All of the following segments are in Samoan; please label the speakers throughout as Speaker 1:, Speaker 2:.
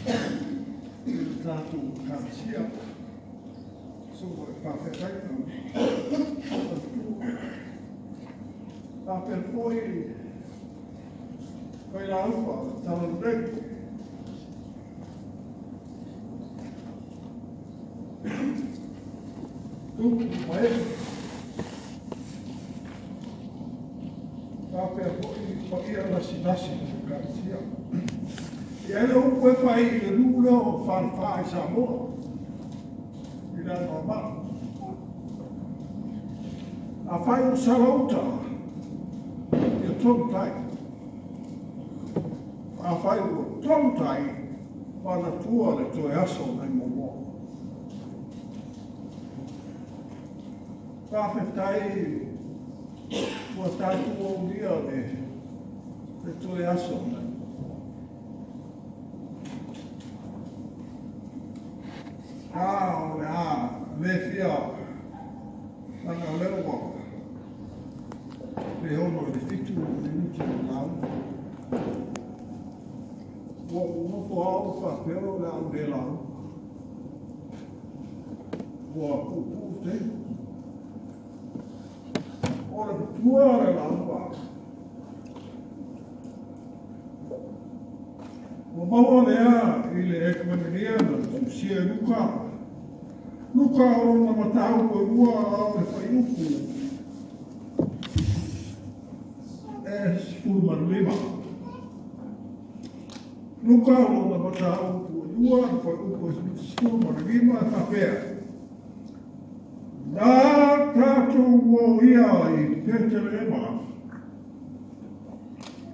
Speaker 1: I le tatou Ekalesia. Susuga i faafeagaiga ma faletua. Faapea foi failauga o le Talalelei. Tupu ma ee. Faapea foi paia lasilasi o le Ekalesia. E i ai le upu e fai i le nuu lea o Falefa i Samoa, i le Anoamaa. Afai o Salauta, ia tonu tai. Afai ua tonu tai, manatua le toe aso nai Moamoa. Faafetai ua tatou aulia le toe aso nai Moamoa. A o le a le fia leaga o lea ua pe 6 i le 7 minute o lauga. Ua ou nofo lava ou faapea o le a ou le lauga. Ua puupuu taimi. O le matua o le lauga. Ua maua lea i le Ekumenelia na tusia e Luka. Luka o lona mataupu e lua a o le fuaiupu e 15. Luka o lona mataupu e lua, le fuaiupu e 15 e faapea, Na tatou o ia i Petelehema,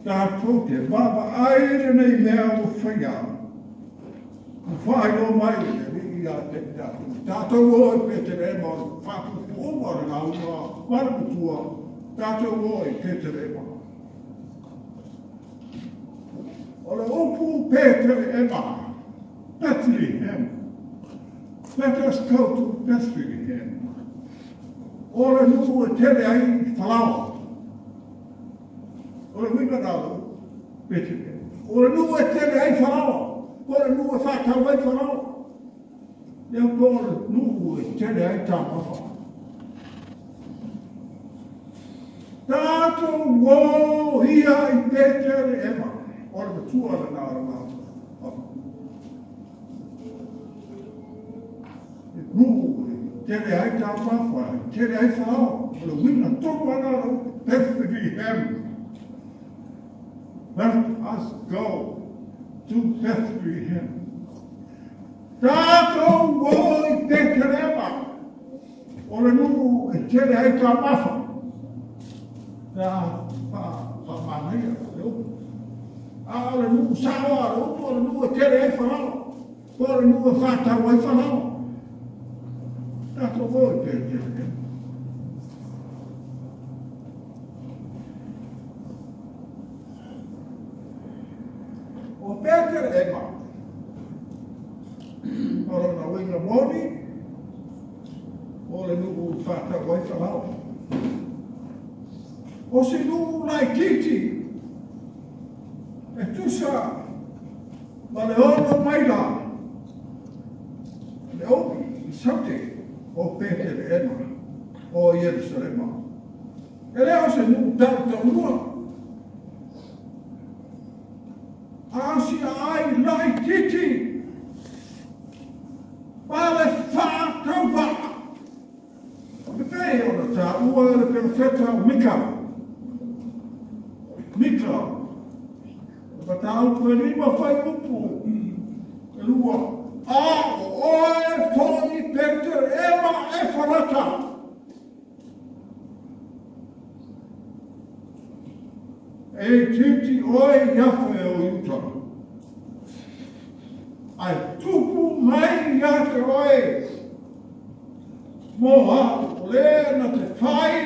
Speaker 1: tatou te vaavaai i lenei mea ua faia, ua faailoa mai e le Alii ia te i tatou. Tatou o i Petelehema, o le faapuupuuga o le lauga ma le matua, tatou o i Petelehema. O le upu Petelehema, Bethlehem. Let us go to Bethlehem. O le nuu e tele ai falaoa. O le uiga na o le upu Bethlehem. O le nuu e tele ai falaoa. Po o le nuu e faatau ai falaoa. Ia po o le nuu e tele ai taumafa. Tatou o ia i Petelehema. O le matua lena o le lauga. E nuu e tele ai taumafa, e tele ai falaoa. O le uiga tonu lava lena o le upu Bethlehem. Let us go to Bethlehem. Tatou o i Petelehema. O le nuu e tele ai taumafa. Pe a faamanaia le upu. A o le nuu sao a le upu, o le nuu e tele ai falaoa. Po o le nuu e faatau ai falaoa. Tatou o i Petelehema. O Petelehema, o lona uiga moni, o le nuu e faatau ai falaoa. O se nuu laitiiti e tusa ma le 6 maila le umi i saute o Petelehema o Ierusalema. E le o se nuu tautaulua, a o si aai laitiiti ma le faatauvaa. E pei ona taua e le perofeta o Mika. Mika, le mataupu e 5 fuaiupu e 2. A o oe foi Petelehema Efarata. E itiiti oe i afe o Iuta, ae tupu mai ia te oe mō au o le na te whai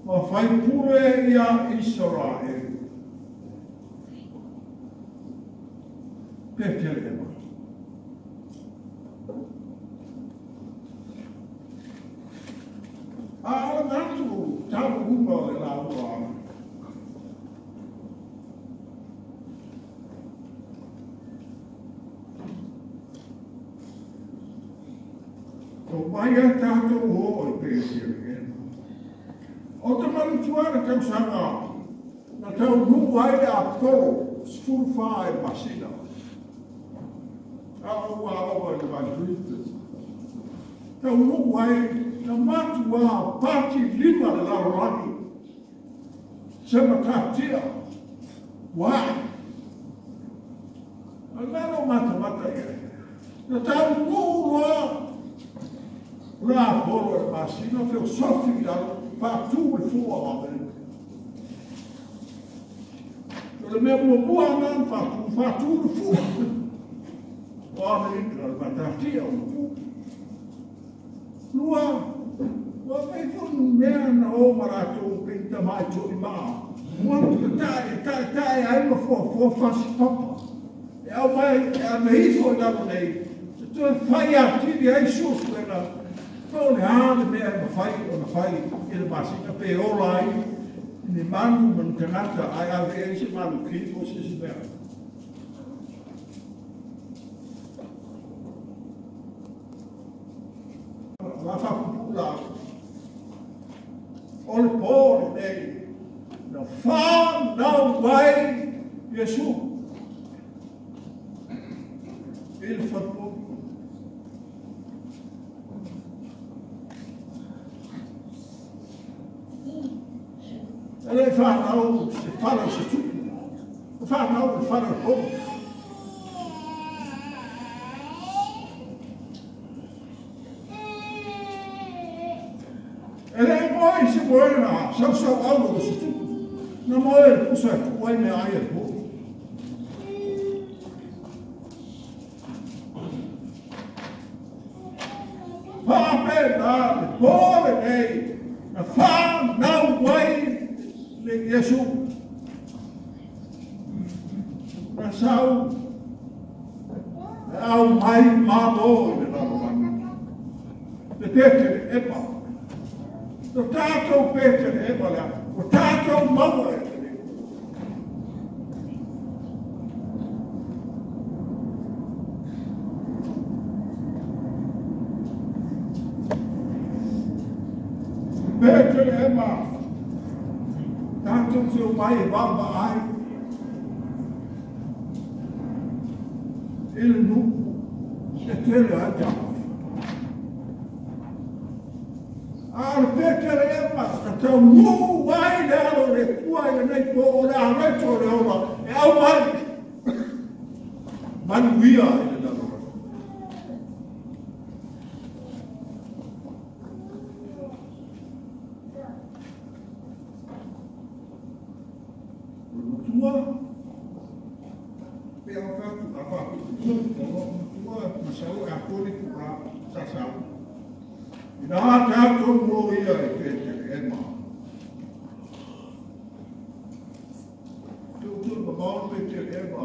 Speaker 1: ma whai pule i a Isaraelu. Petelehema. A o le manatu taualuga o le lauga Omai ai tatou o i Petelehema. O te manatua le tausaga na taunuu ai le Apolo 14 i le masina. A o ua aoga i le Vancouver. Taunuu ai na matua pati lima le lalolagi. Se matatia ua ae. O le mea na ou matamata i ai, na taunuu loa le Apolo i le masina, feosofi i lalo, faatu le fua o Amerika. O le mea muamua lena na faatu, faatu le fua o Amerika, le matatia o le fua. Lua, ua fai foi mea na o ma latou pei tamai toʻimaa, ua tae taetae ai ma foafoa fasipapa e aumai e ave ifo i lalo nei, e toe fai atili ai suesuega po o le a le mea e mafai ona fai i le masina pe ola ai ni manu ma ni tagata ae ave i ai se maluki po o se isi mea. La faapupuu la o le pō lenei na fanau ai Iesu i le falepovi. E le i fanau se fale o se tupu, na fanau i le fale o le povi. E le i moe i se moena sausauauro o se tupu, na moe i le pusa e tuu ai meaai a le povi. Faapena le pō lenei na fanau ai le Iesu. Na sau e aumai malo i le lalolagi. Le Petelehema. Lo tatou Petelehema lea, ua tatou maua e le Petelehema, tatou te omai e vaavaai i le nuu e tele ai taumafa. A o le Petelehema na taunuu ai le alo o le Atua i lenei pō, o le aloeto o le ola e aumai manuia i le lalolagi. O le matua, pe a fatu, a faapupuu, o le matua, masalo e atoa le itula sa sau. Inā tatou moia i Petelehema. Tuutuu mamao le Petelehema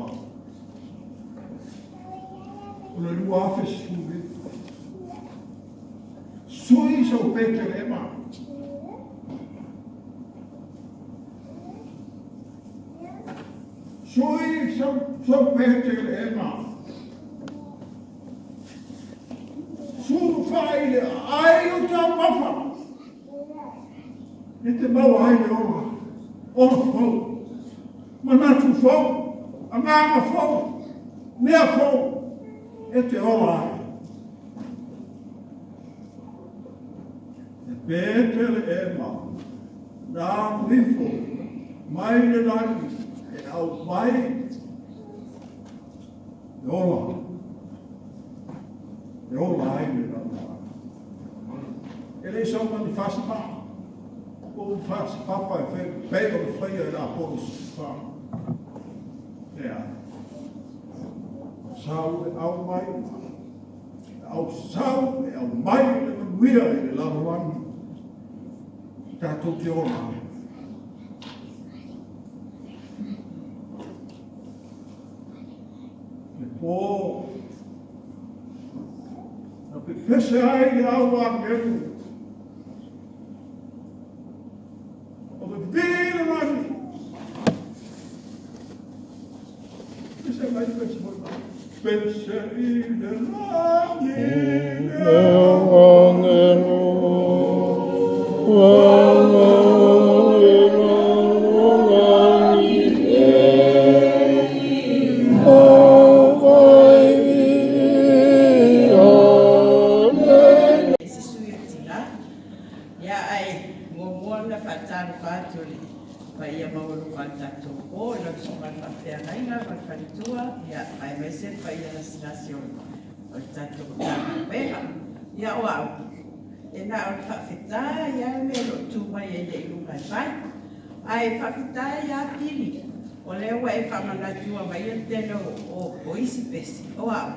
Speaker 1: o le 2019. Sui sau Petelehema. Sui sau Petelehema. Sulu i le aai o taumafa. E te maua ai le ola, ola fou, manatu fou, agaga fou, mea fou, e te ola ai. E Petelehema, na alu ifo mai le lagi e aumai e ola. E ola ai le lalolagi. E le sau ma ni fasimaa, po o ni fasipapa e pei ona faia i le Apolo 14. Leai. Sau e aumai, e au sau e aumai le manuia i le lalolagi, tatou te ola ai. Le pō na pepese ai le au agelu o pipii le lagi. Pese mai, pese foi mai. Pese i le lagi le
Speaker 2: Isi sui o tina. Ia ae muamua ona faatalofa atu i le paia maualuga o le tatou po i lau susuga i le faafeagaiga ma le faletua, ia aemaise le paia lasilasi o le tatou Matagaluega. Ia o au, e na o le faafetai lava le mea o lo o tu mai ai nei i luga e fai. Ae faafetai lava Pili, o lea ua e faamanatua maia le tele o isi pese. O au,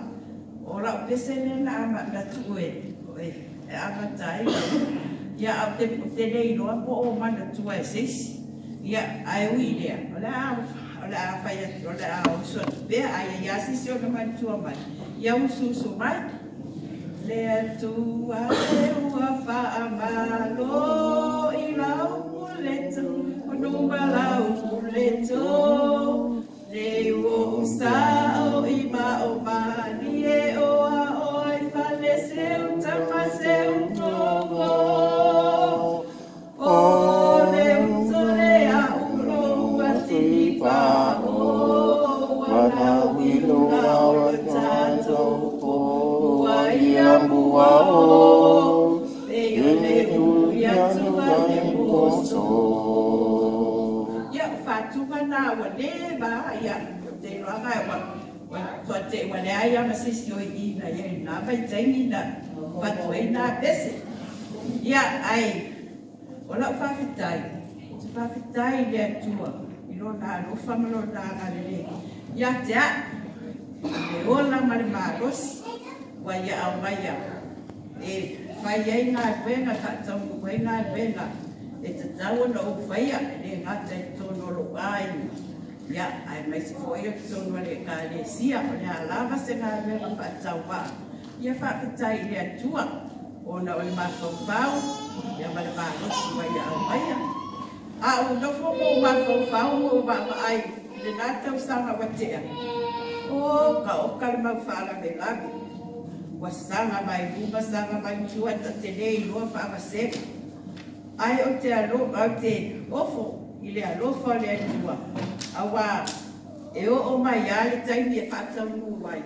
Speaker 2: o lau pese lea na tuu e amata ai lau, ia ae ou te le iloa po o manatua e se isi. Ia, ae ui i lea, o le a o le a fai atu, o le a usu atu pea, a i ai lava se isi o manatua mai, ia usuusu mai. Le Atua e ua faamalo i lau puleto, o lau puleto, le ua usao i mao malie o a oi fale seu tama seu togo. O le utole a ulo ua tilipa o wana wilunga o le tatou po ua ia mua o e o le ulu atu le poso. Ia, o faatuga na ua leva, ia, te iloaga ua ua te ua leai lava ma se isi o i na ia i na vaitaimi na fatu ai na pese. Ia, ae o lau faafetai, ou te faafetai i le Atua i lona alofa ma lona agalelei ia te au, le ola ma le malosi ua ia aumaia e fai ai galuega, e faataunuu ai galuega e tatau ona ou faia, e le gata i totonu o lou aiga, ia, aemaise foi o totonu o le Ekalesia. O le a lava se galuega faatauvaa, ia faafetai i le Atua ona o le mafaufau ia ma le malosi ua ia aumaia. A ou nofo ma ou mafaufau ma ou vaavaai i lena tausaga ua tea, o ka oka le mau faalavelave, ua saga mai luma saga mai tua, ta te le iloa faavasega. Ae ou te alo, ou te ofo i le alofa o le Atua, auā e oo mai lava le taimi e faataunuu ai,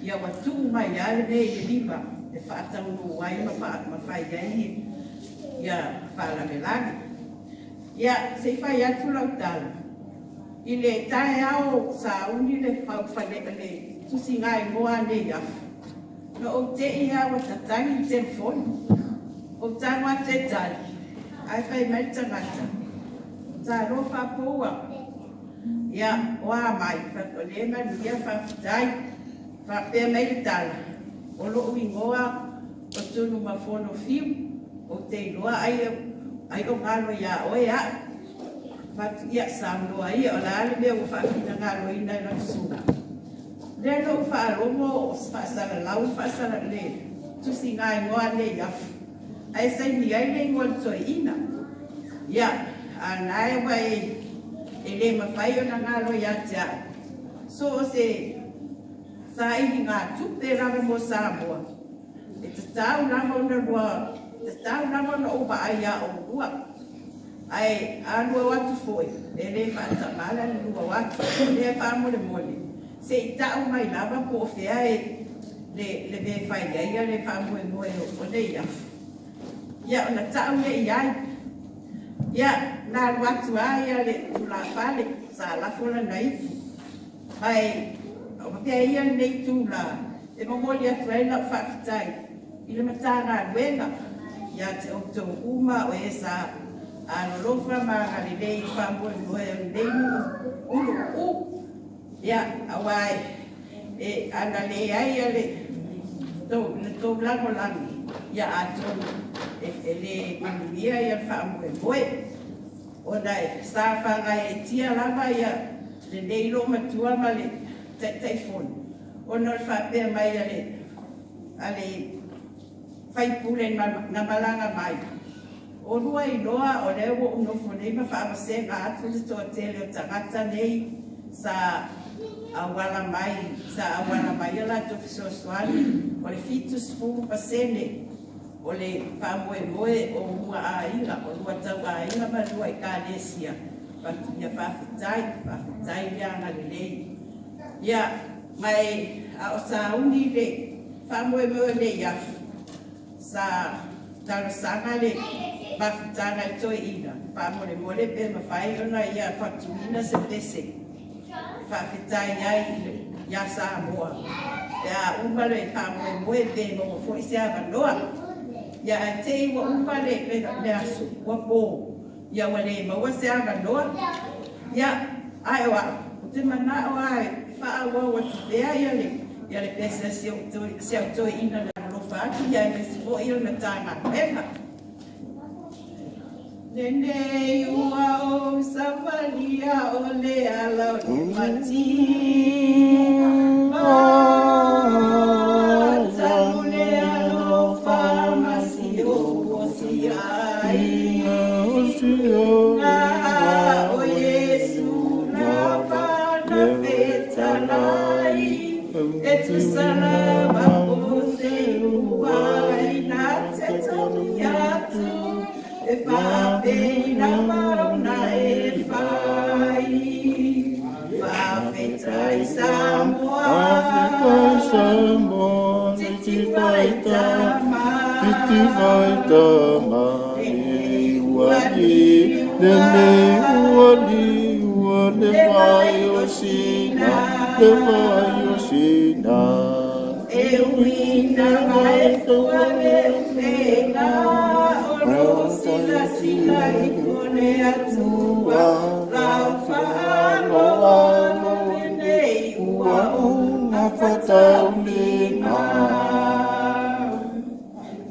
Speaker 2: ia ua tuu mai lava le mea i le lima e faataunuu ai ma ma fai ai ia faalavelave. Ia, se i fai atu lau tala. I le taeao sauni le faufale le tusiga igoa nei afu. Na ou te i lava ua tatagi le telefoni. Ou tago atu e tali, ae fai mai le tagata, Talofa Poua. Ia, o a mai, o lea manuia faafetai. Faapea mai le tala, o lou igoa o Tunumafono Fiu, ou te iloa ai o galo iā oe au. Fatu ia saunoa ia, o le a le mea ua faafinagaloina e lau susuga. Lea na ou faalogo o faasalalau faasala le tusiga igoa nei afu. Ae saini ai le igoa o le toeaina. Ia, a na e ua e le mafai ona galo ia te au. So o se sailiga tupe lava mo Samoa, e tatau lava ona lua, tatau lava ona ou vaai iā oulua. Ae a lua o atu foi, e le faatamala le lua o atu. O lea faamolemole, se i tau mai lava po o fea e le mea e fai ai le faamoemoe o nei afu. Ia, ona tau lea i ai. Ia, na alu atu lava ia le tulafale, sa lafo lana ipu. Ae o pea ia lenei itulā e momoli atu ai lau faafetai i le Matagaluega ia te outou uma o e sa alolofa ma agalelei i le faamoemoe o lenei nuu uluuu. Ia, auā e ana leai le tou lagolago, ia atonu e le manuia ia le faamoemoe. Ona e sa fagaeetia lava ia lenei loomatua ma le Taitaifono, ona o le faapea mai a le faipule na malaga mai. O lua iloa o lea ua ou nofo nei ma faavasega atu le toatele o tagata nei sa
Speaker 3: auala mai sa auala mai a latou fesoasoani o le 70% o le faamoemoe o lua aiga o lua tauaiga ma lua ekalesia ia faafetai faafetai le agalelei. Ia ma e a o sauni le faamoemoe nei afu sa talosaga le mafutaga i toeaina faamolemole pe mafai ona ia fatuina se pese faafetai ai ia Samoa pe a uma le faamoemoe pe maua foi se avanoa. Ia ae te i ua uma le aso ua po ia ua le maua se avanoa. Ia ae o a'u ou te mana'o a e faaauau atu pea ia le pese a si au toeaina le alofa atu ia aemaise foi o le Matagaluega. Lenei ua ou savalia o le ala o le mati Matalu le alofa ma si ou osi ai Na o Iesu lava na fetalai E tusa lava po se ua na te togi atu E faapeina mauna e fai Faafetai Samoa
Speaker 2: Faafetai Samoa
Speaker 3: Titi faitama
Speaker 2: Titi faitama le uali le le uali ua le vai o sina le vai o sina
Speaker 3: E uina mai tua le upega O lo silasila i kone atua Lau faaaloalo lenei ua ou
Speaker 2: Nafataulima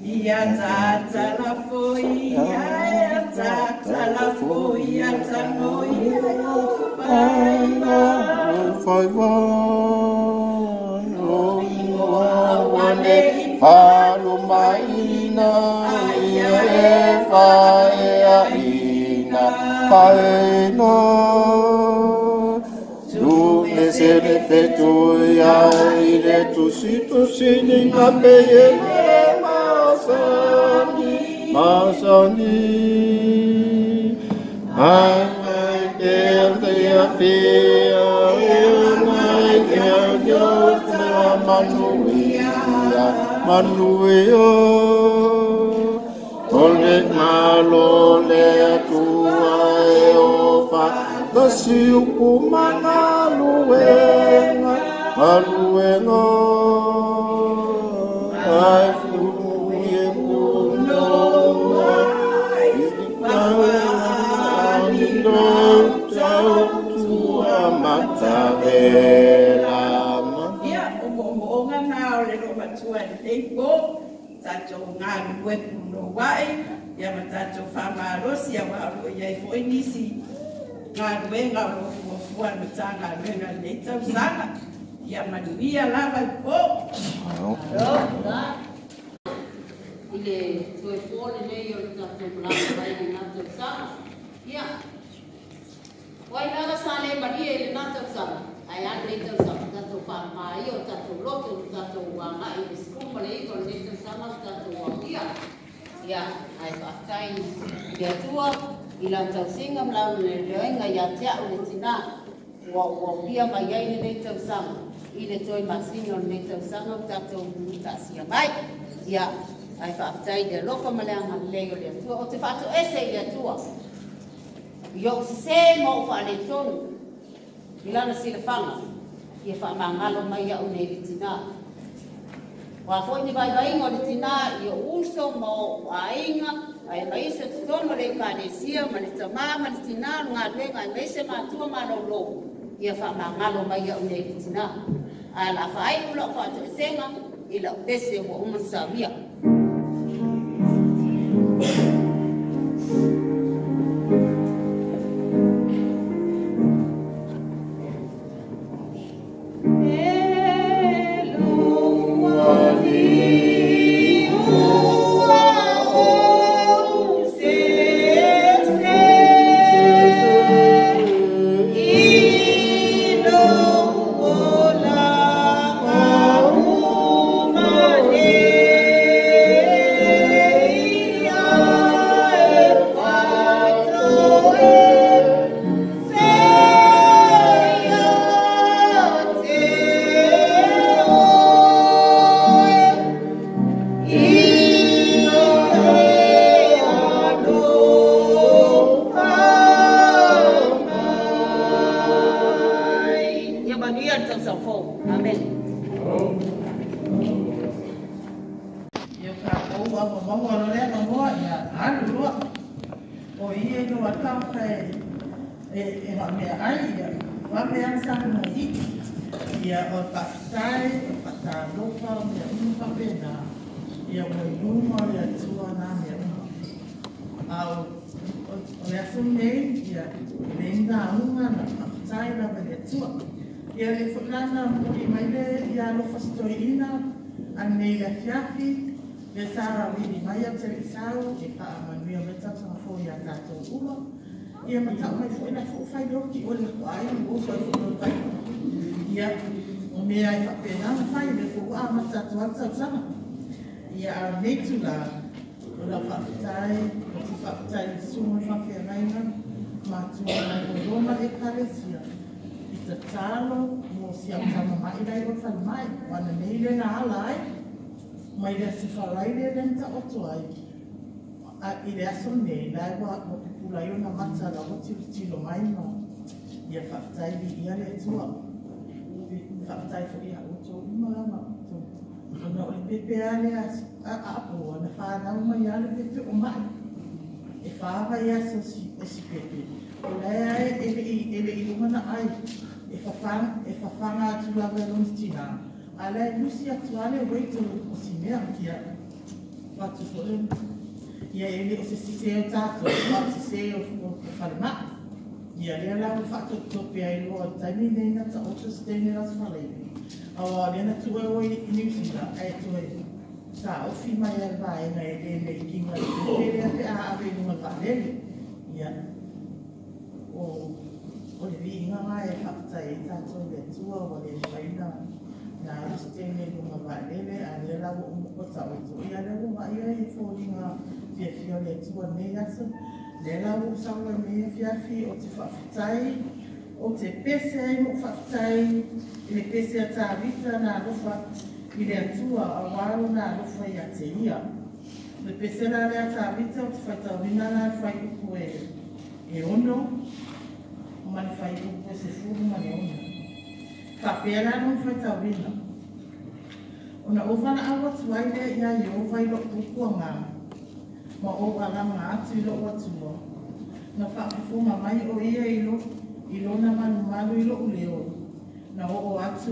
Speaker 3: Ia tatala foi ia tatala foi ia tanoi faiva
Speaker 2: Faiva lo wane falumaina ia e faeaina faena Tu me se le fetu ia i le tusi tusi ni ngape e le masani masani Ai ai e te afia e nai e Dios te manuia manuia Ole malo le atua e o fa Tasi upu magaluenga maluenga Ai fu e puno Tua matavela
Speaker 3: Ia, o moomooga na o le loomatua i lenei po, tatou galulue punouai, ia ma tatou faamalosi auā o loo i ai foi nisi galuega o loo fuafua e le Matagaluega i lenei tausaga. Ia manuia lava le po.
Speaker 4: I le toe po lenei o le tatou malaga mai lena tausaga. Ia, o ai lava sa le malie i lena tausaga, ae a lenei tausaga, tatou faamama ia o tatou loto, o tatou agai i le 19 o lenei tausaga o tatou aulia. Ia, ae faafetai i le Atua i lana tausiga ma lana leoleoga ia te au le tinā ua ua ulia mai ai lenei tausaga i le toe masina o lenei tausaga o tatou taasia mai. Ia, ae faafetai i le alofa ma le agalelei o le Atua. Ou te faatoese i le Atua i ou sesē ma ou faaletonu i lana silafaga ia faamagalo mai au nei le tinā. O a foi ni vaivaiga o le tinā i ou uso ma ou aiga, aemaise o totonu o le ekalesia ma le tamā ma le tinā o le galuega aemaise matua malōlō, ia faamagalo mai au nei le tinā. Ae o le a faaiu lau faatoesega i lau pese ua uma ona saunia. Malo. Amene.
Speaker 5: Ia tatou ua maua loa lea avanoa, ia alu loa. O ia i lou tagata e e na o meaai, ia vave lava ona saunoa i i. Ia o le faafetai, o le faatalofa, o mea uma faapena, ia ua i luma o le Atua na mea uma. A o o le aso lenei, ia e leai ni lauga, na o le faafetai lava i le Atua. Ia lea foi la na momoli mai le ia alofa si toeaina ananei i le afiafi, lea sa vili mai au te le i sau e faamanuia mai le tausaga fou ia tatou uma. Ia ma tau mai foi la foi fai loki oe le latou aiga ma uso ai foi lou tai. Ia, o mea e faapena ona fai, o lea foi ua amata atu lava le tausaga. Ia, a o lenei itula, o lau faafetai, ou te faafetai i le susuga i le faafeagaiga matua malolo ma le Ekalesia i tatalo mo si au tama ma'i la i o le falemai, o ananei lea na ala ai mai le Aso Faraile lea na taoto ai a i le aso lenei la ua pupula ai ona mata la ua tilotilo mai ma ia faafetai viia le Atua. Faafetai foi ia outou uma lava ona o le pepe lava lea a Apoa na fanau mai lava le pepe o ma'i. E fa vaiaso o si pepe o la e e le i uma ona ai e fafaga atu lava e lona tina a la e lusi atu lava le weight o si mea ia avatu foi le ia e le o se sese o tatou a o sese o falemai. Ia lea la ua faatopetope ai loa i le taimi lenei na taoto se teine la Faleile aua o lea na tuu e o i Niu Sila ae toe taofi mai lava le vaega e le meikiga i le pepe lea pe a ave i luga o le vaalele. Ia o o le viiga lena e faafetai ai tatou i le Atua ua le mafai ona na alu se teine i luga o le vaalele a o lea la ua uma ua taoto. Ia lea ua vaaia i foliga fiafia o le Atua i lenei aso. Lea la ua ou sau ai nei afiafi ou te faafetai, ou te pese ai ma ou faafetai i le pese a Tavita na alofa i le Atua aua lona alofa ia te ia. O le pese la lea a Tavita ou te faitauina la le fuaiupu e 6 ma le fuaiupu e 16. Faapea la lona faitauina. Ona ou valaau atu ai lea iā Ieova i lou puapuaga, ma ou alaga atu i lou Atua. Na faafofoga mai ʻo ia i lo, i lona malumalu i loʻu leo, na oo atu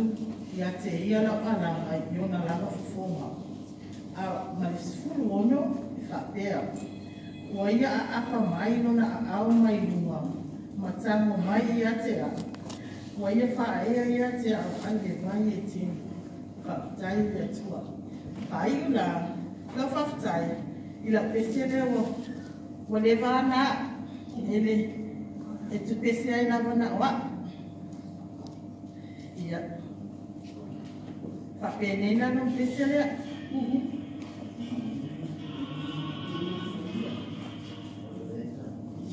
Speaker 5: ia te ia lau alaga i ona lava fofoga. A ma le 16 e faapea, Ua ia aapa mai lona aao mai luga, ma tago mai ia te au. Ua ia faaea ia te au ai le vai e tele. Faafetai i le Atua. Faaiu la lau faafetai i lau pese lea ua ua leva ana a'u e le e te pese ai lava na o a'u. Ia faapenei la lou pese lea.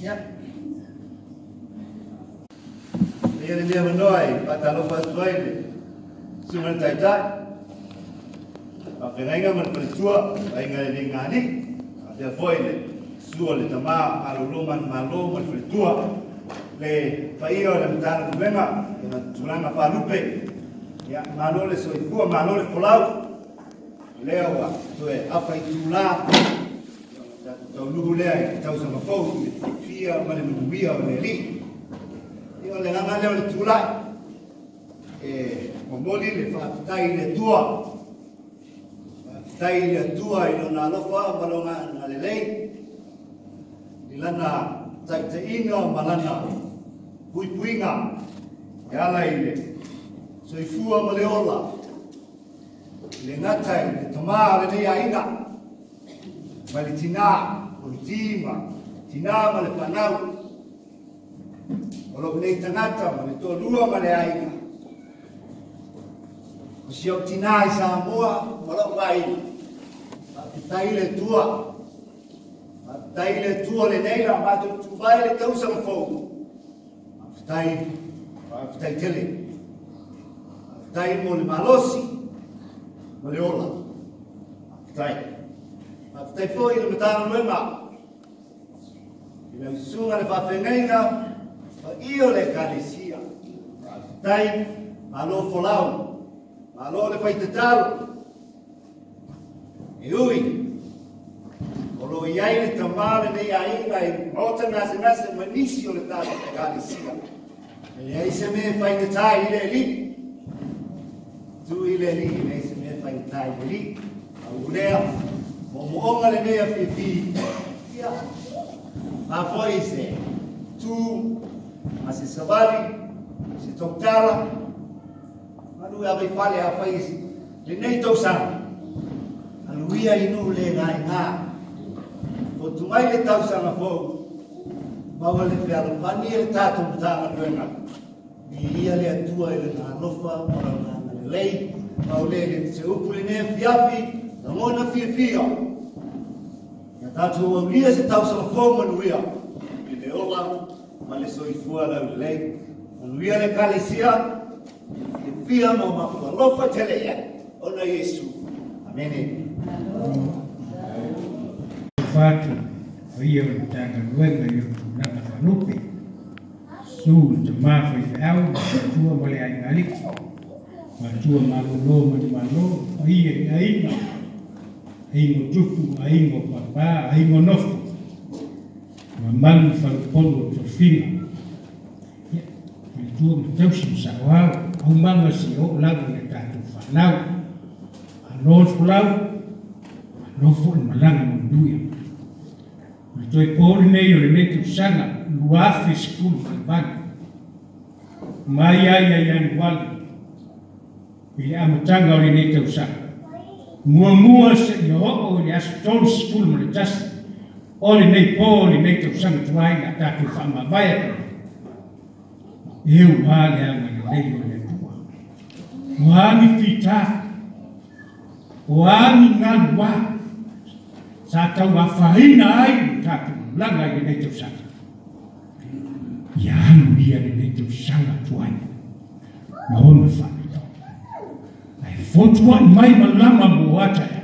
Speaker 5: Ia.
Speaker 6: Ia lenei avanoa e faatalofa atu ai le Susuga i le Taitai, faafeagaiga ma le faletua, aiga e le Galii, faapea foi le susu o le tama malolo manumalo ma le faletua, le paia o le Matagaluega i ona tulaga faalupe. Ia, malo le soifua, malo le folau, o lea ua toe afa itula Tatou taunuu lea i le tausaga fou i le fiafia ma le manuia o le Alii. Ia o le agaga lea o le tulai e momoli le faafetai i le Atua. Faafetai i le Atua i lona alofa ma lona agalelei, i lana taitaiga ma lana puipuiga e ala i le soifua ma le ola, i le gata i le tama o lenei aiga, mai le tinā, o le ti ma tinā ma le fanau, o lou nei tagata ma le toalua ma le aiga. O si au tinā i Samoa ma lou aiga. Faafetai i le Atua. Faafetai i le Atua lenei la matou tuvae le tausaga fou. Faafetai, faafetai tele. Faafetai mo le malosi ma le ola. Faafetai. Faafetai foi i le Matagaluega, i lau susuga le faafeagaiga, paia o le Ekalesia. Faafetai, malo folau. Malo le faitatalo. E ui, o lo i ai le tamā lenei aiga i maota gasegase ma nisi o le tatou Ekalesia. E leai se mea e faigata i le Alii. Tu i le Alii, e leai se mea e faigata i le Alii. A ua lea, moomooga lenei afiafi, ia, a foi se tu ma se savali, se tautala, Malu e ave i fale afai lenei tausaga. Alu ia i nuu le gaiga. Fotu mai le tausaga fou, maua le fealofani e le tatou Matagaluega. Viia le Atua i Lona alofa ma Lona agalelei. Pau le le se upu lenei afiafi, lagona fiafia. Ia tatou aulia se tausaga fou manuia i le ola ma le soifua laulelei. Manuia le Ekalesia, fiafia ma matou alofa tele i ai, ona Iesu. Amene.
Speaker 7: Fatu o ia o le Matagaluega i ou tulaga faalupe, Susu le tama faifeau, le matua ma le aiga alii, matua malolo ma le malo, paia i aiga, aiga o tupu, aiga o papa, aiga o nofo, mamalu i falepolu o tofiga. Ia, faletua ma tausi ma saoao, aumaga seia oo lava i a tatou fanau. Malo le folau, malo foi le malaga manuia. O le toe po lenei o lenei tausaga 2018, mai ai ia Ianuali i le amataga o lenei tausaga, muamua seia oo i le aso 31 o lenei po o lenei tausaga tuai le a tatou faamavae atu nei. Eu lava le agalelei o le Atua. O a ni fita, o a ni galu a, sa tau afaina ai lo tatou malaga i lenei tausaga. Ia alu ia lenei tausaga tuai ma ona faapitoa. Ae fotuai mai malama mo ata ea.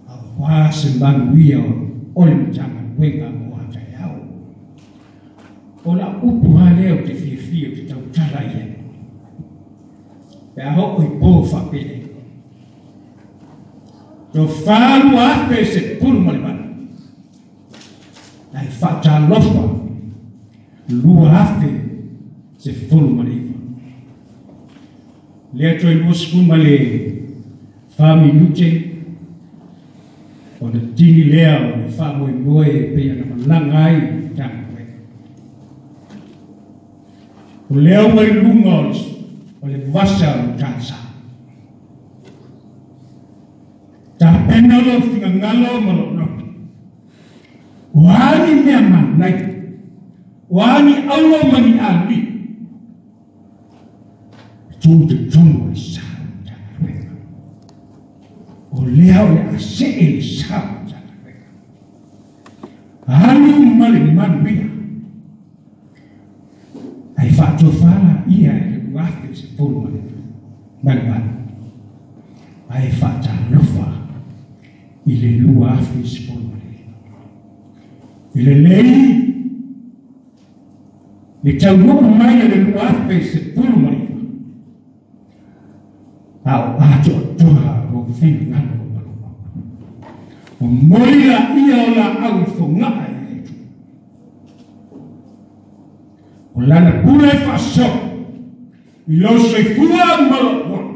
Speaker 7: Aua se manuia o le Matagaluega mo taeao. O lau upu lava lea ou te fiafia ou te tautala i ai, pe a oo i po faapenei. Tofa 2018, ae faatalofa 2019. Lea toe 24 minute ona tini lea o le faamoemoe e pei ona malaga ai le Matagaluega. O lea ua i luga o le vasa o le Matasa. Tapena lou finagalo ma lou loto. O a ni mea manaia, o a ni auro ma ni alii, Tu te tonu o le sa o le Matagaluega. O lea o le a see le sa o le Matagaluega. Alu ma le manuia. Ae faatofala ia i le 2018. Ae faatalofa i le 2019. I lelei Le taunuu mai o le 2019, a o atoatoa lou finagalo ma lou loto. Momoli laia o laau i fogaa i le Atua. O lana pule faasoa i lou soifua ma lou ola,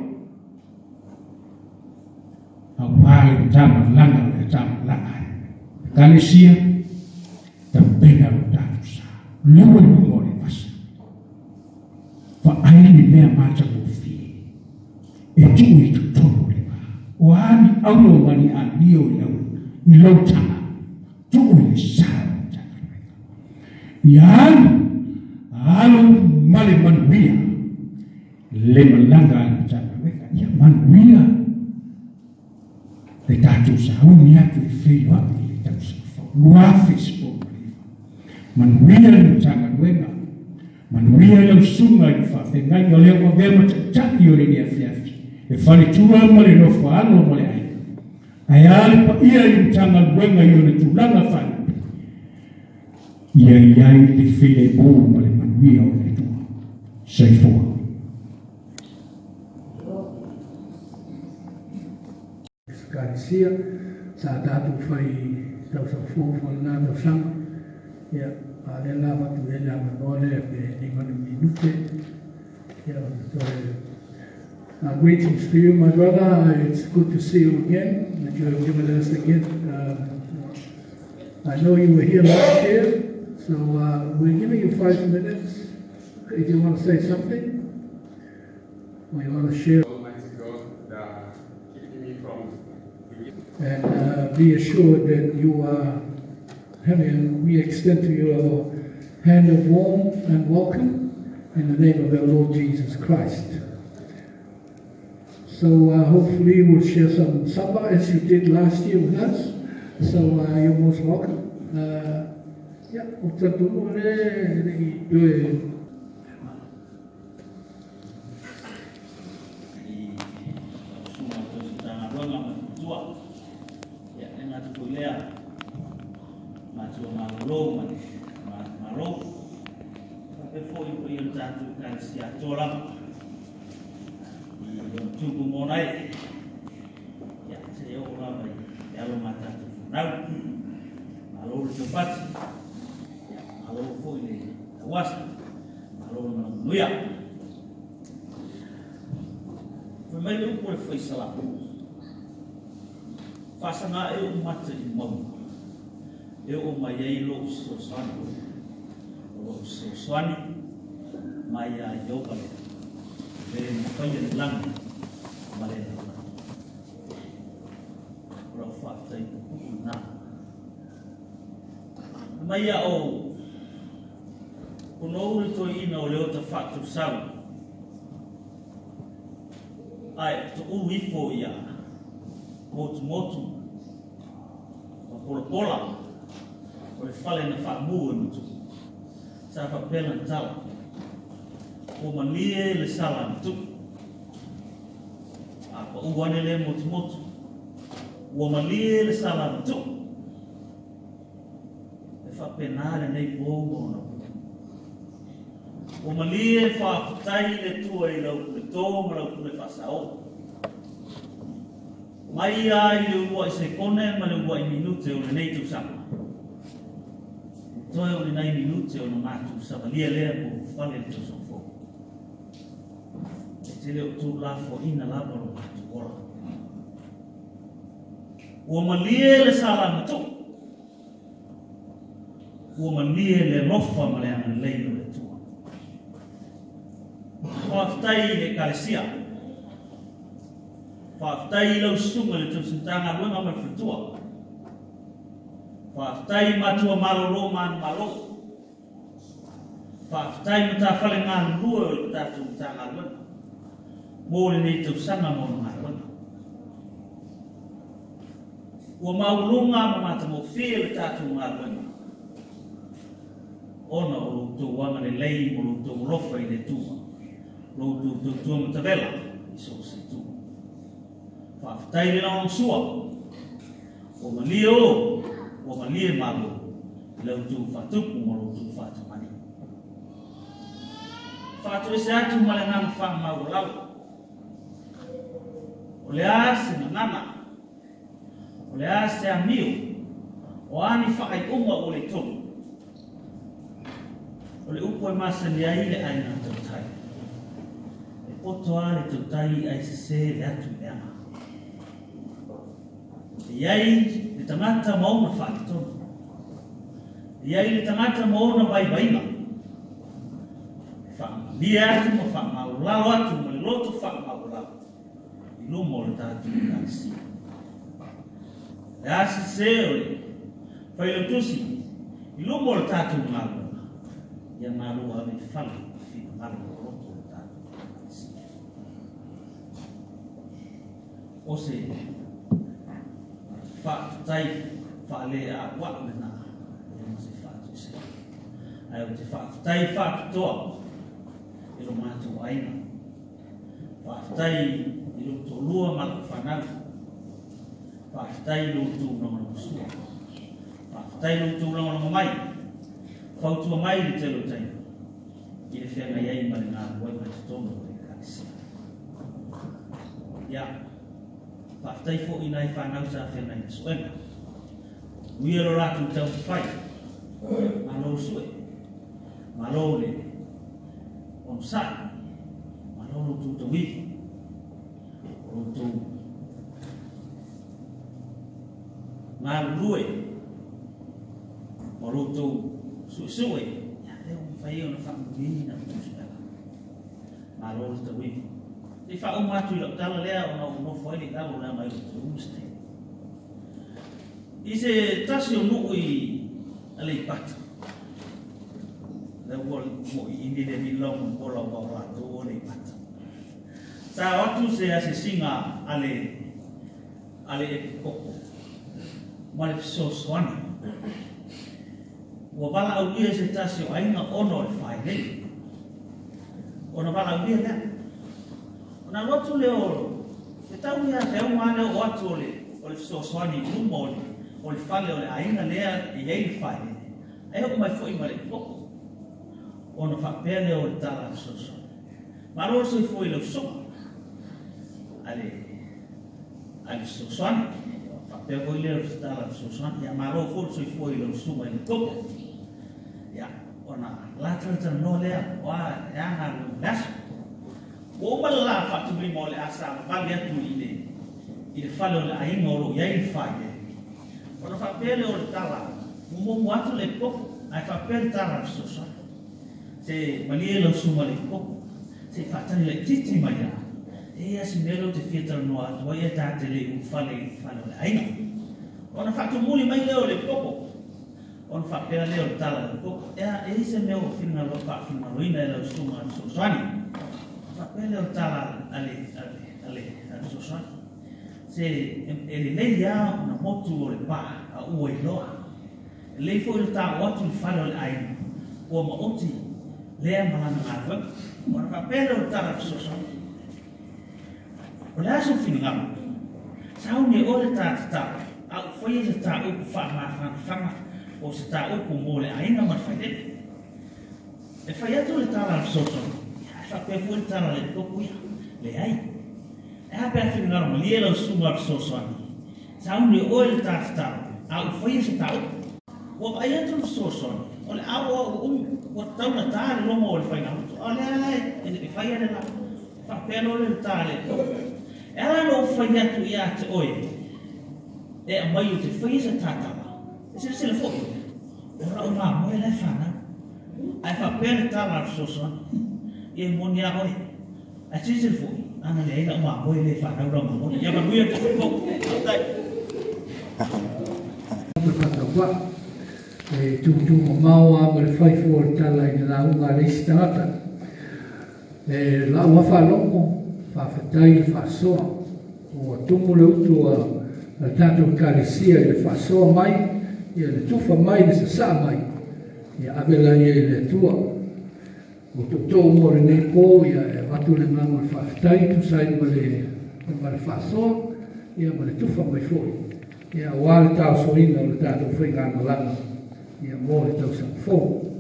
Speaker 7: aua le tamalana o le tamalana ai. Ekalesia, Tapena lo tatou sa, lua i luga o le vasa. Vaai ni mea matagofie e tuu i totonu o le va. O a ni auro ma ni amio i lau i lou tala, tuu i le sa o le Matagaluega. Ia alu, alu ma le manuia le malaga a le Matagaluega. Ia manuia le tatou sauni atu e feiloai i le tausaga fou 2019. Manuia le Matagaluega, manuia lau susuga i le faafeagaiga o lea ua avea ma taitai o lenei afiafi, le faletua ma le nofoaalo ma le aiga. Ae a le paia i le Matagaluega i ona tulaga faalupe, ia i ai le filemu ma le manuia o le Atua. Soifua.
Speaker 8: Ekalesia. Sa tatou fai tausaga fou foi lena tausaga. Ia, a o lea la avatu i ai le avanoa lea pe 5 minute. Ia, ona toe Greetings to you, my brother. It's good to see you again, that you have given us again. I know you were here last year, so we're giving you 5 minutes if you want to say something or you want to share.
Speaker 9: Almighty God, that keeping me from
Speaker 8: And be assured that you are having, we extend to you our hand of warmth and welcome in the name of our Lord Jesus Christ. So hopefully we'll share some supper as you did last year with us. So you're most welcome. Yeah, o talitonu le le i toe
Speaker 10: I susuga o tausi ma tua ia e gata foi lea matua malōlō ma le malo faapea foi paia o le tatou Ekalesia atoa lava i ona tupu ma ona ee ia seia oo lava i le alo ma tatou fanau. Malo le taupati, ia malo foi le tauasa, malo le malaga. Fai mai le upu o le fai salamo, faasaga ae ou mata i mauga e oo mai ai lou fesoasoani. O lou fesoasoani mai ia Ieova le le mafaia le lagi ma le lalolagi. O lau faafetai puupuu lena. Mai ia o ponou le toeaina o Leota Faatousau ae toʻu ifo ia Motumotu ma Polapola o le fale na faamu e Matu'u. Sa faapea lana tala, ua malie le sala a Matu'u. A paʻu ane lea Motumotu, ua malie le sala a Matu'u. E faapena lenei po ma ona upu. Ua malie faafetai le Atua i lau pule tō ma lau pule faasaō. Mai ia i le uluai sekone ma le uluai minute o lenei tausaga. Toe o ni nai minute ona matou savalia lea mo fale le tausaga fou. E te le o tuulafoaina lava lo matou ola. Ua malie le sala a Matu'u. Ua malie le alofa ma le agalelei o le Atua. Faafetai i le Ekalesia. Faafetai i lau susuga i le tausi Matagaluega ma le faletua. Faafetai i matua malolo ma ana malo. Faafetai matafale galulue o le tatou Matagaluega mo lenei tausaga ma ona galuega. Ua maualuga ma matagofie le tatou galuega ona o lo outou agalelei ma lo outou alofa i le Atua, lo outou tautua matavela i so o se itu. Faafetai le lagolagosua, ua malie o, ua malie malo i la outou faatupu ma lo outou faatamani. Faatoese atu ma le agaga faamaualalo. O le a se gagana, o le a se amio, o a ni faaiuga ua le tonu. O le upu e masani ai le aiga tautai. E poto lava le tautai ae sese le atu i le aga. E i ai le tagata ma ona faaletonu. E i ai le tagata ma ona vaivaiga. E faamalie atu ma faamaualalo atu ma le loto faamaualalo i luma o le tatou Ekalesia. O le a sese o le Failautusi i luma o le tatou galuega, ia malu ave i fale i finagalo o loto o le tatou Ekalesia. O se faafetai faale-a'ua'u lena e ma se faatuisea. Ae ou te faafetai faapitoa i lo matou aiga. Faafetai i lou toalua ma lau fanau. Faafetai i lo outou lagolagosua. Faafetai i lo outou lagolago mai, fautua mai i le tele o taimi i le feagai ai ma le galuega i totonu o le Ekalesia. Ia, Faafetai foi i nai fanau sa feagai ma suega. Uia lo latou taumafai. Malo le sue. Malo le onosai. Malo lo outou tauivi. O lo outou galulue ma lo outou suesue, ia lea ua mafai ai ona faamanuiaina outou suega. Malo le tauivi. Se i faauma atu i lau tala lea ona ou nofo ai le i lalo leaga e le o toe umi se taimi. I se tasi o nuu i Aleipata, lea ua moʻiini le alii lau ma ola aua o latou o Aleipata. Sa o atu se asiasiga a le a le epikopo ma le fesoasoani. Ua valaaulia e se tasi o aiga ona o le failele. Ona valaaulia lea. Ona alu atu lea o le tau ia feauga lea o atu o le o le fesoasoani i luma o le o le fale o le aiga lea e i ai le failele. Ae oo mai foi ma le epikopo. Ona faapea lea o le tala a le fesoasoani. Malo le soifua i lau sosoga a le a le fesoasoani. Faapea foi lea o le tala fesoasoani. Ia malo foi le soifua i lau susuga i le koko. Ia, ona la talatalanoa lea, o a, e a galuega o le aso. Ua uma le la faatulima o le a savavali atu i le i le fale o le aiga o lo o i ai le failele. Ona faapea lea o le tala, ua muamua atu le koko, ae faapea le tala a le fesoasoani. Se malie lau susuga i le koko, se i faatali laitiiti mai lava. E i ai lava si mea lea ou te fia talanoa atu ai ae ta te le i ulufale i le fale o le aiga. Ona faatumuli mai lea o le koko, ona faapea lea o le tala i le koko, Ea, e i ai se mea ua finagalo faafinagaloina e lau susuga a le fesoasoani? Ona faapea lea o le tala a le, a le, a le, a le fesoasoani, Se e lelei lava ona motu o le pa a ua iloa. Lelei foi le tao atu i le fale o le aiga ua maoti lea ma lana galuega. Ona faapea lea o le tala fesoasoani, O le a sou finagalo? Sauni e oe le ta tatalo, a ua faia se ta upu faamafanafana po o se ta upu mo le aiga ma le failele. E fai atu le tala a le fesoasoani, ae faapea foi le tala a le topu ia, Leai. Ae a pe a finagalo malie lau susuga a le fesoasoani? Sauni e oe le ta tatalo, a ua faia se ta upu. Ua vaai atu le fesoasoani, o le aoao ua umi, ua tatau ona ta le logo o le faigalotu, a o lea la e fai a le la. Faapea loa lea o le ta a le Atua. E ala ona ou fai atu ia te oe, e aumai ou te faia se tatala, e silasila foi oe, o lau mamoe la e fanau. Ae faapea le tala a le fesoasoani, ia e moni a oe. Ae silasila foi, ana leai lau mamoe e le fanau lau mamoe. Ia manuia le tatou Faafetai.
Speaker 8: E tūtū mamao a ma le faifo o le tala i le lauga a le isi tagata. E lau a faalogo, faafetai le faasoa. Ua tumu le utu a le tatou Ekalesia i le faasoa mai, ia le tufa mai, le sasaa mai, ia ave laia i le Atua. Ua tootoo mo lenei po, ia e avatu le agaga o le faafetai e tusa ai ma le ma le faasoa, ia ma le tufa mai foi, ia aua le taosoina o le tatou faigamalaga, ia mo le tausaga fou.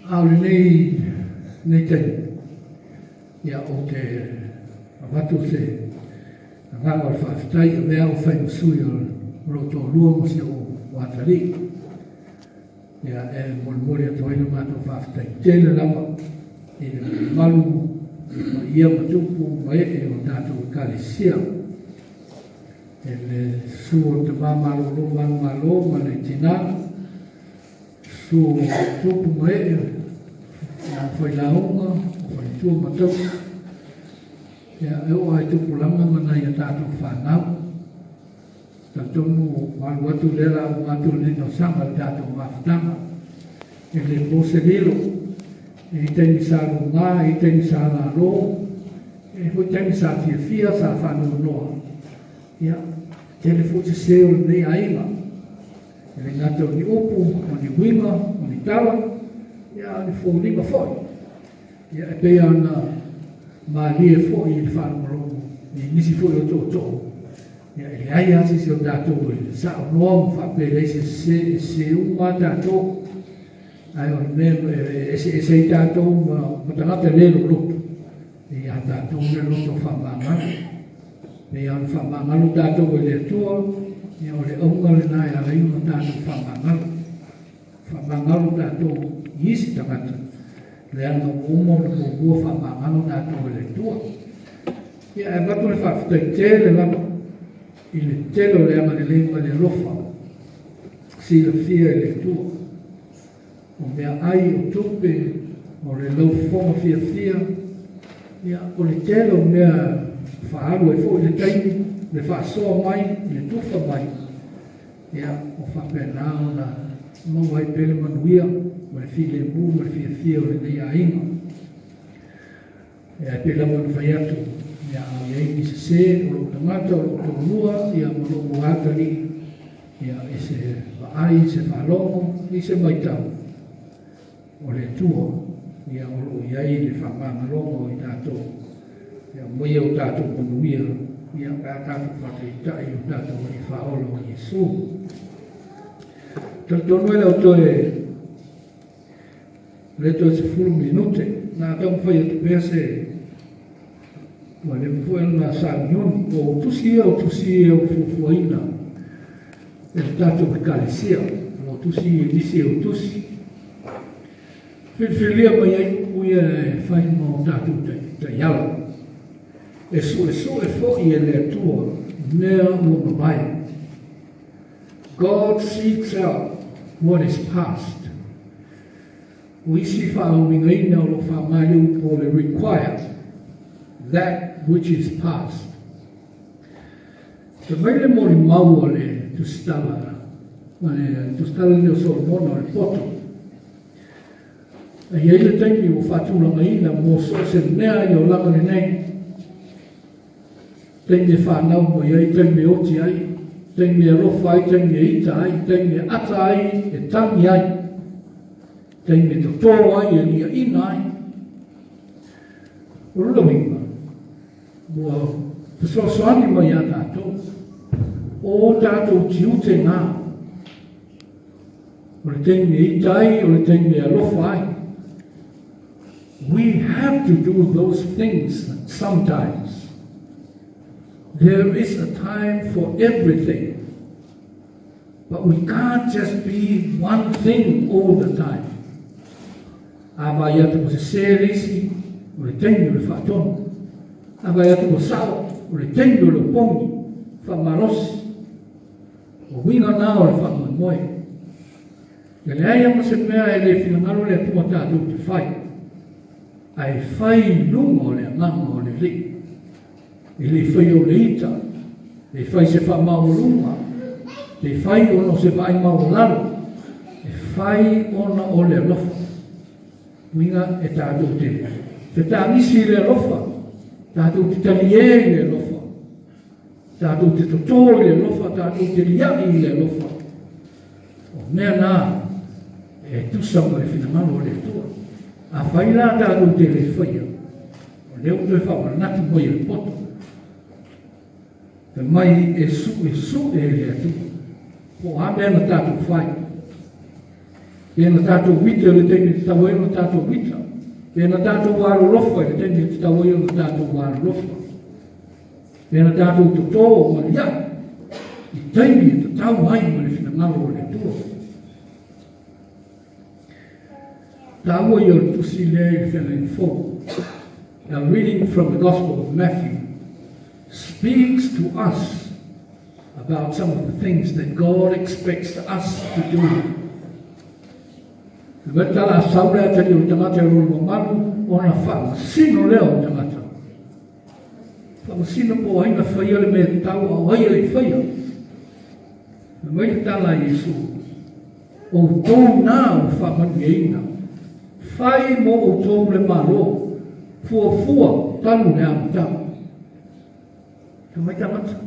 Speaker 8: A o lenei lenei taimi, ia ou te avatu se agaga o le faafetai e avea au fai ma sui o lou toalua ma si ou atalii. Ia, e molimoli atu ai le matou faafetai tele lava i le mamalu i paia ma tupu ma ee o tatou Ekalesia. E le susu o le tama malolo manumalo ma le tina, susu o tupu ma ee o failauga, o faletua ma tausi, ia, e oo lava i tupulaga ma nai a tatou fanau. Talitonu ua alu atu lea lauga atu i lenei tausaga i le tatou mafutaga. E le po se lilo, e i ai taimi sa luga, e i ai taimi sa lalo, e i ai foi taimi sa fiafia, sa faanoanoa. Ia, e tele foi sese o lenei aiga. E le gata o ni upu, o ni uiga, o ni tala, ia a o ni foliga foi. Ia, e pei lava ona malie foi i le faalogologo i nisi foi o tootoo, ia, e leai lava se isi o tatou e saonoa ma faapea e leai se sese, e sese uma lava tatou. Ae o le mea e eseese ai tatou ma tagata le loloto, e ia tatou le loto faamagalo. Pei lava ona faamagalo tatou e le Atua, ia o le auga lena e ala ai ona tatou faamagalo. Faamagalo tatou i isi tagata, leaga ua uma ona muamua faamagalo tatou e le Atua. Ia, ae avatu le faafetai tele lava i le tele o le agalelei ma le alofa silafia e le Atua. O meaai, o tupe, o le laufofoga fiafia, ia, o le tele o mea faaalu ai foi le taimi, le faasoa mai, le tufa mai, ia, o faapena ona maua ai pea le manuia ma le filemu ma le fiafia o lenei aiga. Ia, e pei lava ona fai atu, ia, a i ai ni sese o lou tagata, o lou toalua, ia, ma lou atalii, ia, i se vaai, i se faalogo, i se matau, o le Atua, ia, o lo o i ai le faamagaloga o i tatou, ia, aumai o tatou manuia, ia, pe a tatou faataitai i o tatou Alii Faaola o Iesu. Talitonu ai lau toe le toe 10 minute na taumafai atu pea se ua leva foi ona sauniuni o tusi ia o tusi ia o fuafuaina e le tatou ekalesia o tusi e nisi o tusi filifilia mai ai upu ia e fai ma o tatou taiala e suesue foi e le Atua mea ua mavae. God seeks out what is past. O isi faauigaina o lo o faaaoga i le upu o le require that which is past. Fai mai le molimau a le tusitala, a le tusitala lenei o Solomona o le poto. E i ai le taimi ua faatulagaina mo so o se mea i le olaga lenei. Taimi e whanau mai ai, taimi e oti ai, taimi e alofa ai, taimi e ita ai, taimi e ata ai, e tangi ai, taimi e totō ai, e liaina ai. O lona uiga, ua fesoasoani mai iā tatou, o ō tatou tiute ngā, o le taimi e ita ai, o le taimi e alofa ai. We have to do those things sometimes. There is a time for everything. But we can't just be one thing all the time. A vaai atu ua sesē le isi, o le taimi o le faatonu. A vaai atu ua sao, o le taimi o le opogi, faamalosi. O uiga na o le faamoemoe. E leai lava ma se mea e le finagalo le Atua tatou te fai, ae fai i luga o le agaga o le Alii. E le i faia o le ita, e le fai se faamaualuga, e le fai ona o se vaai maualalo, e fai ona o le alofa. Uiga e tatou te fetagisi i le alofa, tatou te taliē i le alofa, tatou te totō i le alofa, tatou te liaʻi i le alofa. O mea na e tusa ma le finagalo o le Atua. Afai la tatou te le faia, o lea ua toe faamanatu mai e le poto. Fai mai e suesue e le Atua. Po o a mea na tatou fai. Pe na tatou ita i le taimi e tatau ai ona tatou ita. Pe na tatou alolofa i le taimi e tatau ai ona tatou alolofa. Pe na tatou totō ma liaʻi i taimi e tatau ai ma le finagalo o le Atua. Taua ia o le tusi lea i le Feagaiga Fou. Our reading from the Gospel of Matthew speaks to us about some of the things that God expects us to do. Le tala a sau lea tali o le tagata e lona mamalu ona faamasino lea o le tagata. Faamasino po o ai na faia le mea tatau a o ai e le i faia. Fai mai le tala a Iesu, Outou na ua faamanuiaina, fai mo outou le Malo, fuafua talu le amataga. Fai mai tagata,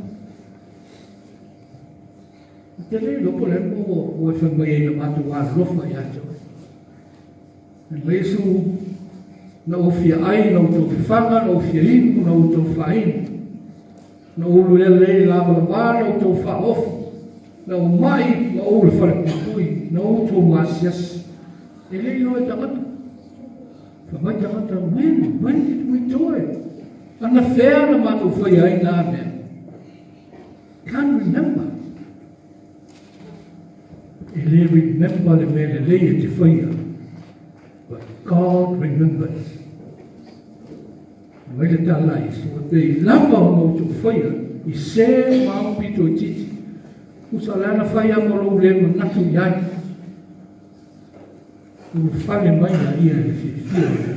Speaker 8: Ou te le iloa po o le a le mea ua e fai mai ai i le matou alolofa ia te oe. Fai mai Iesu, Na ou fia ai, na outou fafaga, na ou fia inu, na outou faainu. Na ou lelei lavalava, na outou faaofo. Na ou mai, na ou i le falepuipui, na outou asiasi. E le iloa e tagata. Fai mai tagata, When? When did we do it? Anafea na matou faia ai na mea? Can't remember. E le remember le mea lelei e te whaia. But God remembers. Mai le tala i sua te i lava o mau tō whaia i se mau pito i titi. Usa le ana whaia mo lou le manatu i ai. Ulufale mai la ia i le fiafia o le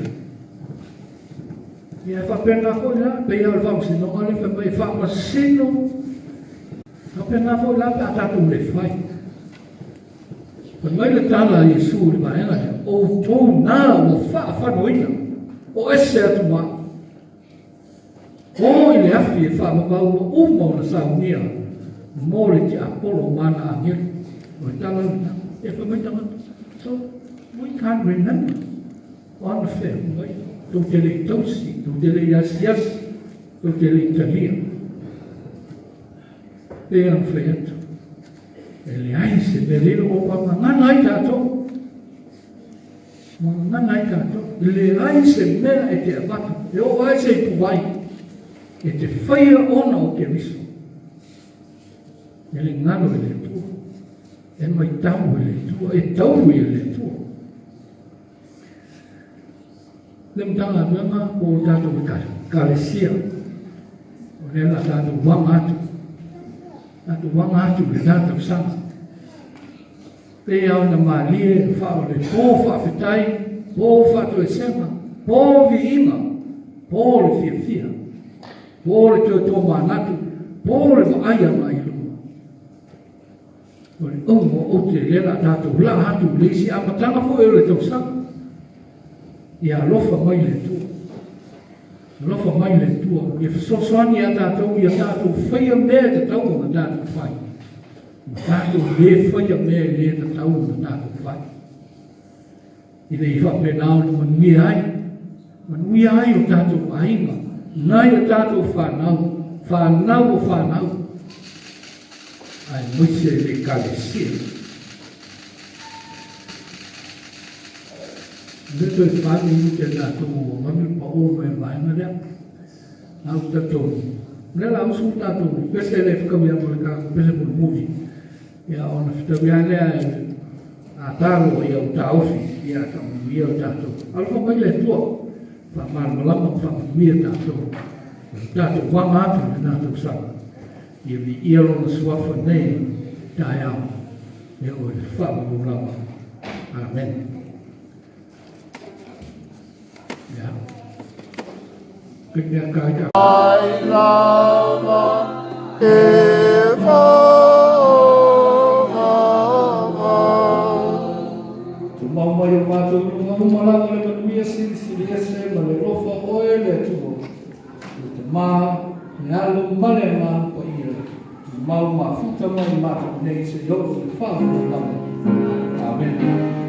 Speaker 8: Ia e faapena foi la, pei lava o le faamasinoga lea fai mai e faamasino. Faapena foi la pe a tatou le fai. Fai mai le tala a Iesu i le vaega lea, outou na ua faafanoina, o ese atu ma au. O i le afi e faamamaua uma ona saunia mo le tiapolo ma ana agelu. O le tala lena, e fai mai tagata. So, we can't remember. O ana fea mai, tou te le i tausi, tou te le i asiasi, tou te le i talia. Pei ona fai atu, e leai se mea lilo o pagagana ai tatou. Gagana ai tatou. Leai se mea e te avatu, e oo ai se ipuvai, e te faia ona o Keriso. E le galo i le Atua, e maitau e le Atua, e taulu i le Atua. Le Matagaluega po o tatou Ekalesia, o lea la tatou waga atu, tatou waga atu i lena tausaga. Pei lava ona malie faa o le pō faafetai, pō faatoesega, pō viiga, pō le fiafia, pō le toe tomanatu, pō le vaai agai i luma. O le auga o aute lea la tatou laa atu i le isi amataga foi o le tausaga. Ia alofa mai le Atua. Alofa mai le Atua, ia fesoasoani ia tatou, ia tatou faia mea e tatau ona tatou fai. Ma tatou le faia mea e le tatau ona tatou fai. Ina ia faapena ona manuia ai, manuia ai o tatou aiga, nai o tatou whanau, whanau o whanau, aemaise le Ekalesia. Le toe whānui minute tatou ua vave paʻō mai le vaega lea. A ou talitonu, o lea la usu tatou pese le fetaui atu o le tatou pese mulimuli, ia ona fetaui lava lea e a talo ia u taofi ia faamanuia o tatou. Alofa mai le Atua, faamalamalama ma faamanuia tatou. O le tatou vaga atu i lena tausaga, ia viia lona suafa nei taeao, e oo i le faamanu lava. Amen. Ia. Ke mea kai ka.
Speaker 2: Ai lava e whaomao.
Speaker 8: Tumau mai o mātou luga uma lava le manuia silisili ese ma le alofa o oe le Atua, le Tamā, le Alo ma le Agaga Paia, tumau mafuta mai i mātou nei seia oo i le faamanu lava. Amene.